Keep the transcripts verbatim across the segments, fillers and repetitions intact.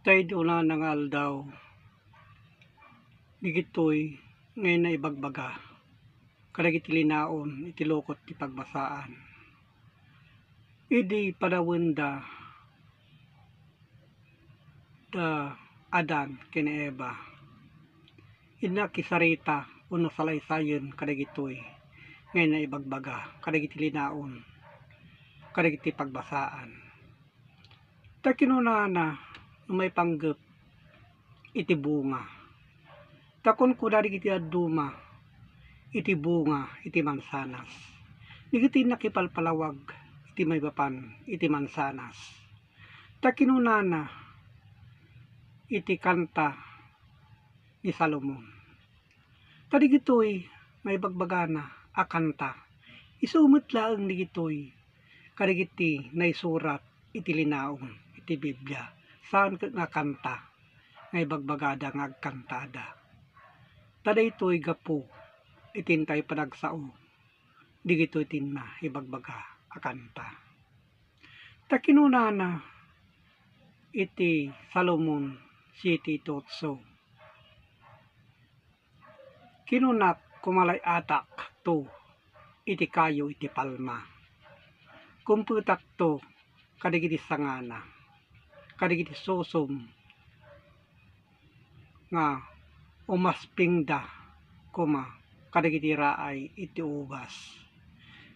Tay di unana nga aldaw, digitoy nga naimbagbaga kadagiti linaon iti lukot ti pagbasaan. Idi panawenda da Adan ken Eva, innak isarita wenno salaysayen kadagitoy nga naimbagbaga kadagiti linaon kadagiti pagbasaan. Ta kinunana no maipanggep iti bunga. Ta kunkuna dagiti dadduma iti bunga iti mansanas. Dagiti nakipalpalawag iti maipapan iti mansanas. Ta kinunana iti kanta ni Salomon. Ta digitoy nga ibagbagana a kanta, isu met laeng digitoy kadagiti naisurat iti linaon iti Biblia. Saan ket nga kanta nga ibagbagada nga agkantada. Ta daytoy gapu iti intay panagsao digitoy ti nna ibagbaga a kanta. Ta kinunana iti Salomon siete otso, kinunak, kumalay-atakto iti kayo iti palma. Kumpetakto kadagiti sangana, kadagiti susum nga umaspingda koma kadagiti raay iti ubas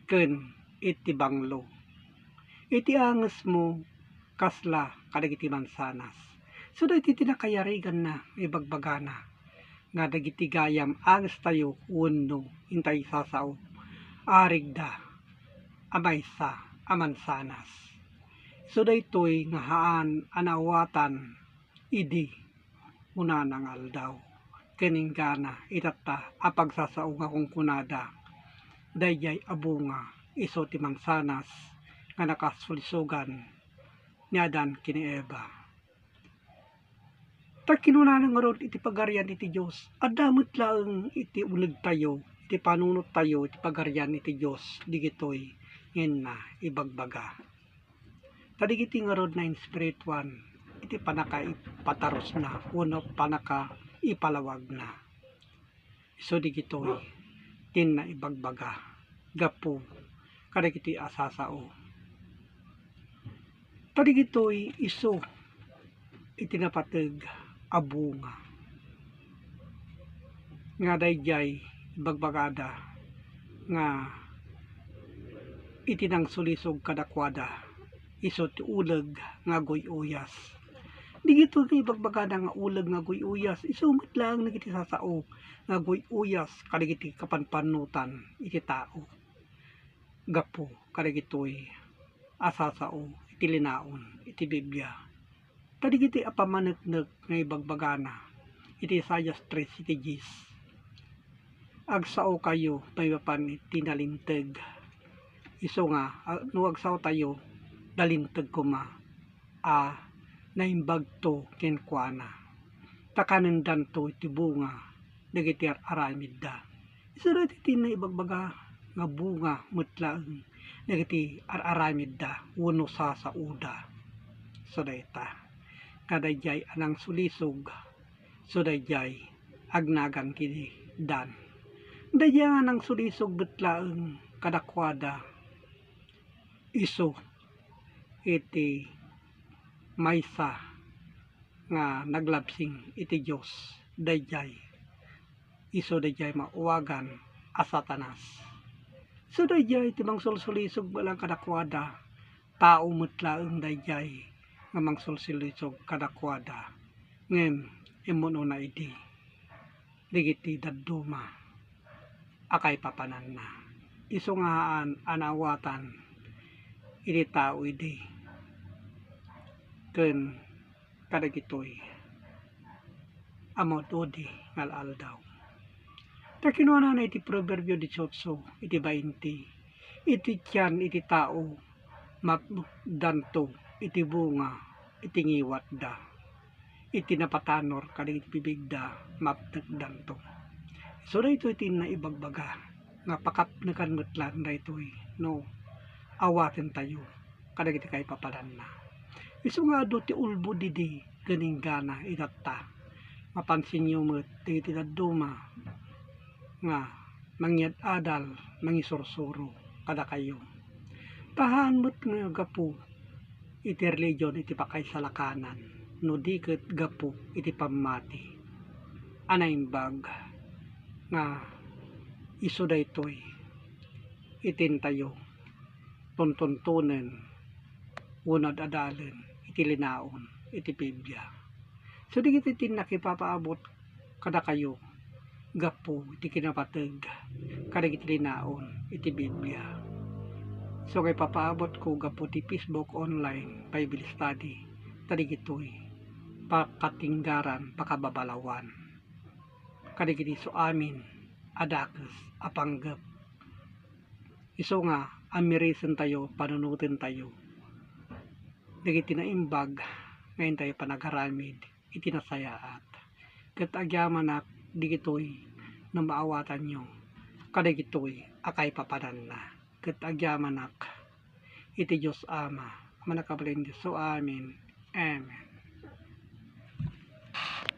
ken iti banglo. Iti angesmo, kasla kadagiti mansanas. So, daytoy ti nakayariganna nga ibagbagana nga dagiti gayam angestayo wenno intay sasao, arigda a maysa a mansanas. So, daytoy nga haan a naawatan idi unana nga aldaw, ken inggana itatta a pagsasao nga kunkunada, daydiay a bunga isu ti mansanas nga nakasulisogan ni Adan ken ni Eva. Ta kinunana ngarud iti Pagarian iti Dios, adda met laeng iti unegtayo, iti panunottayo iti Pagarian iti Dios, digitoy nga nna ibagbaga. Ta digiti ngarud nainspirituan iti pannakaipatarusna wenno pannakaipalawagna. Isu digitoy ti nna ibagbaga gapu kadagiti a sasao. Ta digitoy isu iti napateg a bunga nga daydiay ibagbagada nga iti nangsulisog kadakuada, isu ti uleg nga aguy-uyas. Digitoy nga ibagbagada nga uleg nga aguy-uyas, isu met laeng dagiti sasao nga aguy-uyas kadagiti kapanpanutan iti tao gapu kadagitoy a sasao iti linaon iti Biblia. Ta digiti a pammaneknek nga ibagbagana iti Isaias tres iti dies, agsaokayo maipapan iti nalinteg. Isu nga, a-, no agsaotayo, nalinteg koma a naimbagto kenkuana. Ta kanendanto iti bunga dagiti ar-aramidda. Isu daytoy ti nna ibagbaga nga bunga met laeng dagiti ar-aramidda wenno sasaoda. So dayta, nga daydiay a nangsulisog, so daydiay agnagan ken Dan. Daydiay nga nangsulisog met laeng kadakuada, isu iti maysa nga naglabsing iti Dios, daydiay isu daydiay maawagan a Satanas. So daydiay ti mangsulsulisog met laeng kadakuada, tao met laeng daydiay nga mangsulsulisog kadakuada, ngem immun-una idi dagiti dadduma a kaipapananna. Isu nga haan a naawatan iti tao idi ken kadagitoy a maud-udi nga al-aldaw. Ta kinunana iti Proverbio dieciocho iti bainte, iti tian iti tao mapnekdanto iti bunga iti ngiwatda, iti napatanor kadagiti bibigda mapnekdanto. So daytoy ti nna ibagbaga nga pakapnekan met laeng daytoy no awatentayo kadagiti kaipapananna. Isu nga adu ti ulbod idi ken inggana itatta. Mapansinyo met dagiti dadduma nga mangyad-adal, mangisursuro kadakayo. Ta haan met nga gapu iti religion iti pakaisalakanan, no di ket gapu iti pammati a naimbag nga isu daytoy itintayo tuntuntonen wenno ad-adalen iti linaon iti Biblia. So, dagitoy ti nakipapaabot kadakayo gapu iti kinapateg kadagiti linaon iti Biblia. So, nga ipapaabotko gapu ti Facebook online Bible study, ta dagitoy pakatinggaran, pakababalawan kadagiti isu amin a dakes a panggep. Isu nga amirisentayo, panunotentayo dagiti naimbag nga intayo panagaramid iti nasayaat. Ket agyamanak dagitoy no maawatanyo kadagitoy a kaipapananna. Ket agyamanak iti Dios Ama a Mannakabalin, Dios. So, amen. Amen.